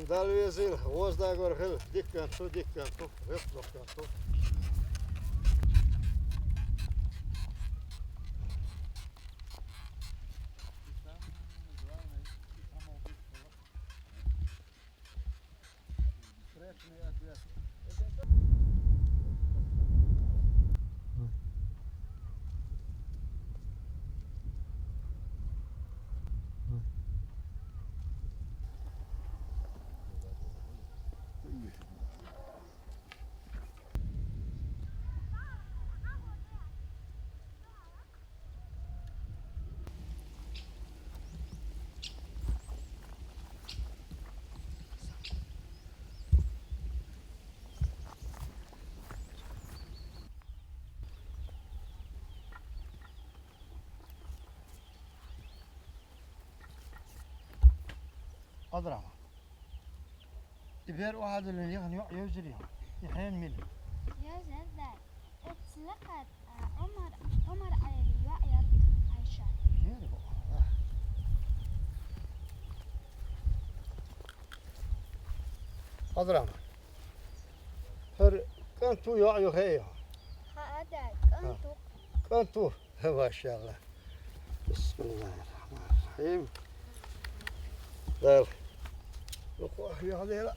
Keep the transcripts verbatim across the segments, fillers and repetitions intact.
Дала везийла, гӀоздагор хила, диккан цу, диккан цу, веккхалахкан цу. Адрама. И бер вахьадилин яхан йоӀ йовзирига. И хьен мила? Йовзар даьд. Оцу лекхара, а, Ӏумар, Ӏумар Ӏели йоӀ яра Ӏайша. Жери бо. Адрама. ХӀара кӀант ву, йоӀ ю хьан? Хаа даьд, кӀант ву. КӀант ву. Машалла. Бисмиллахир-рахманир-рахим. Дала лукхахь яхьа дела.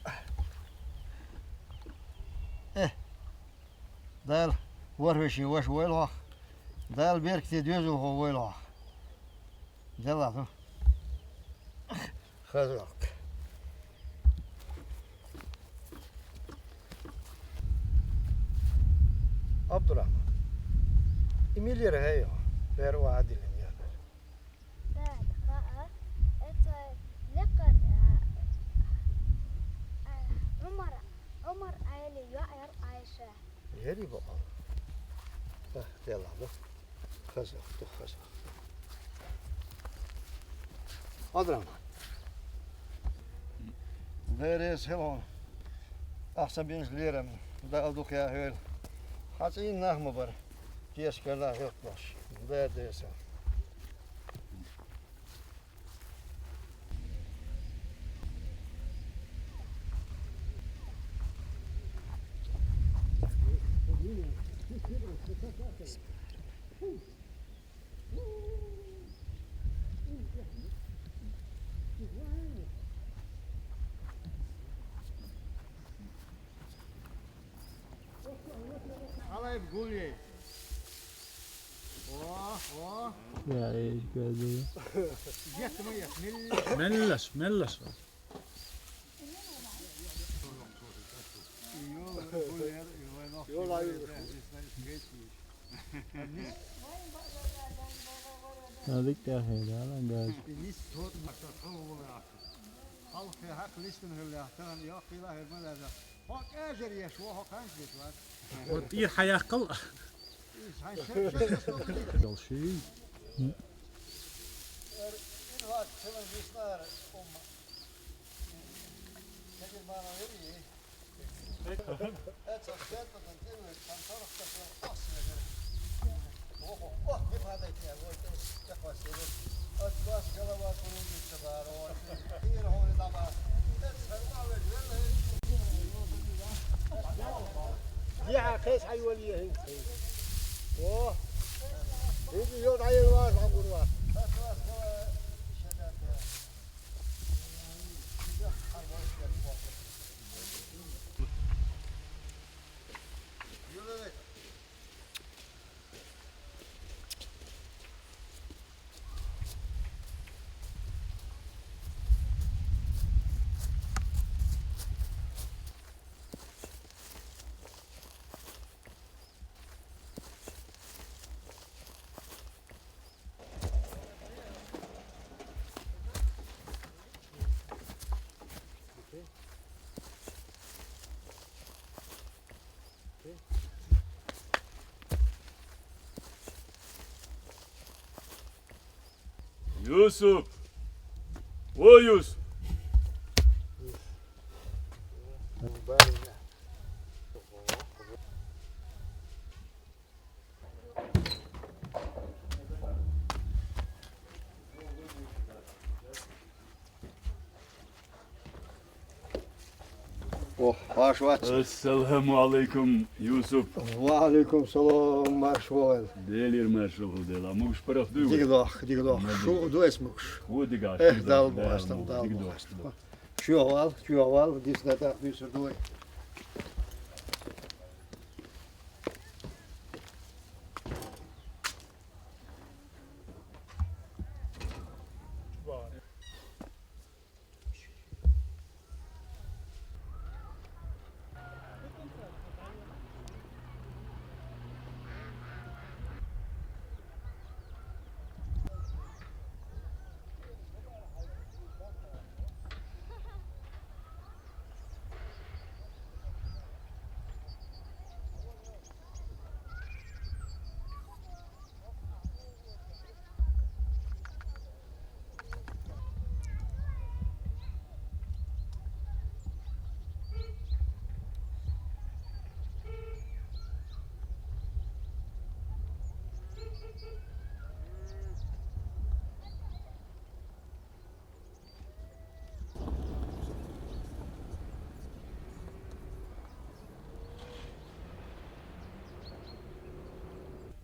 Э, Дала ворхӀ вешин ваша войла хьох. Дала беркате доьзалхо войла хьох. Делахь ду. Хаза ваккха. Абдурахман. И мила яра хьан йоӀ? Бер вахьадилин яхар. Дада, хаа, эца лекхара, а, а, Ӏумар, Ӏумар Ӏели йоӀ яра Ӏайша. Ери бакъал. Э, делахь ду. Хаза ваккха, хаза ваккха. Адрама. Дера реза хила хьуна. Ахьа сан бинчу лерам Дала дукха яхьийла. Хьан цӀийнан нах ма бара. Кешкара хӀоьтталаш. Дера деза. Алай гуле. О, о. Я, я, я, я. Меллаш, меллаш. Йола, йола. Надик тяхе, да, лангаш. Халкъе хьакъ листина хӀуьллехь, тахана йоккхийла а хӀуьллу ма даьлла. Хьо кӀажар еш ву, хьо кханча деш вац. Вот ир хьаяккхал. Ир хьан шер, шер, шер, шер. Дал ший. Эр, ин вац, хилан виснар, умма. Кегир мама вери. يا خيس حيوانية هي. اوه. هي يوضع يلواز عبور واحد. Юсуп! О, Юсуп! Ох, марша вац. Ассаламу алейкум, Юсуп. Ва алейкум салам, марша вогӀийла. Делера маршалла хилда, Дела. Могуш-паргӀат дуй вай? Дика дохк, дика дохк. Ма шу дика. Ду эс могуш. Ху дика. Эх, Дала бахьаш, Дала бахьаш. Дика дохк. Чу вала, чу вала, дисна тӀаккха дуьйцур ду вай.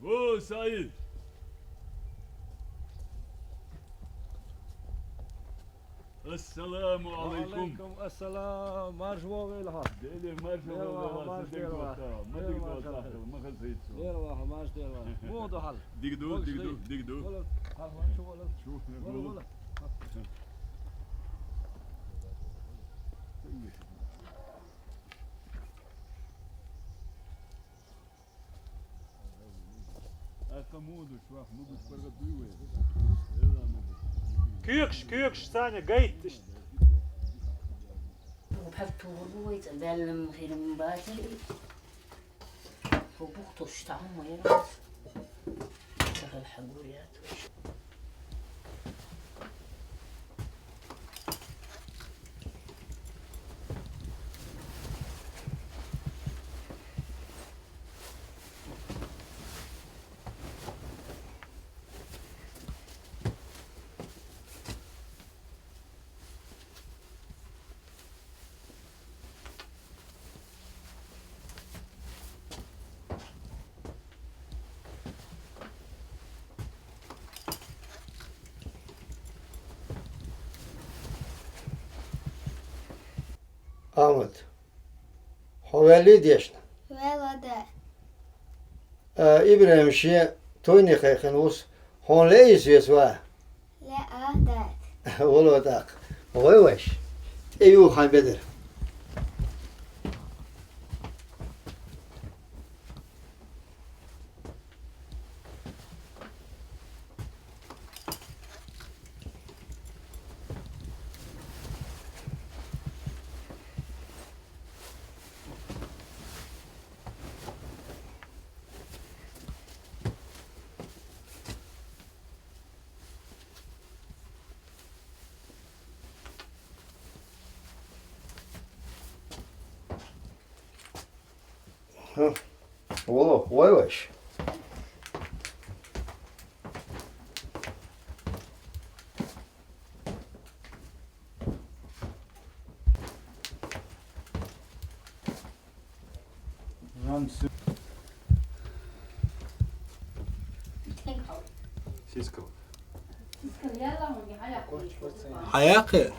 Во, Саид! Ассаламу алейкум. Ва алейкум ассалам. Марша вогӀийла хьо. Деле марша вогӀийла, марша вогӀийла. Ма дика дола, марша вогӀийла. Ма хаза хийца. Деле вогӀийла, марша вогӀийла. Во ду хьал. Дика ду, дика ду, дика ду. Вала, хьал, хьал, чу вала. Чу вала, вала. Вала. Коьхаш, коьхаш, Саня, гайта иштта. Хьалтур ву вай, цӀа баьлла хир ма бацара. Хьо бух тосуш тахьа ма яра. Ца хала хьагур яц вай. Ахьмад, хьо ваьллий дешна? Ваьлла, да. Э, ИбрахӀим шен тойне кхайкхина вус. Хьуна лаьий иза веца, ва? Лаьа, да. Вало тӀаккха. ГӀой вайша. ТӀеюха хьайн бедар. ХӀа, вало, гӀой вайша. Сиска. Хьаяккхе.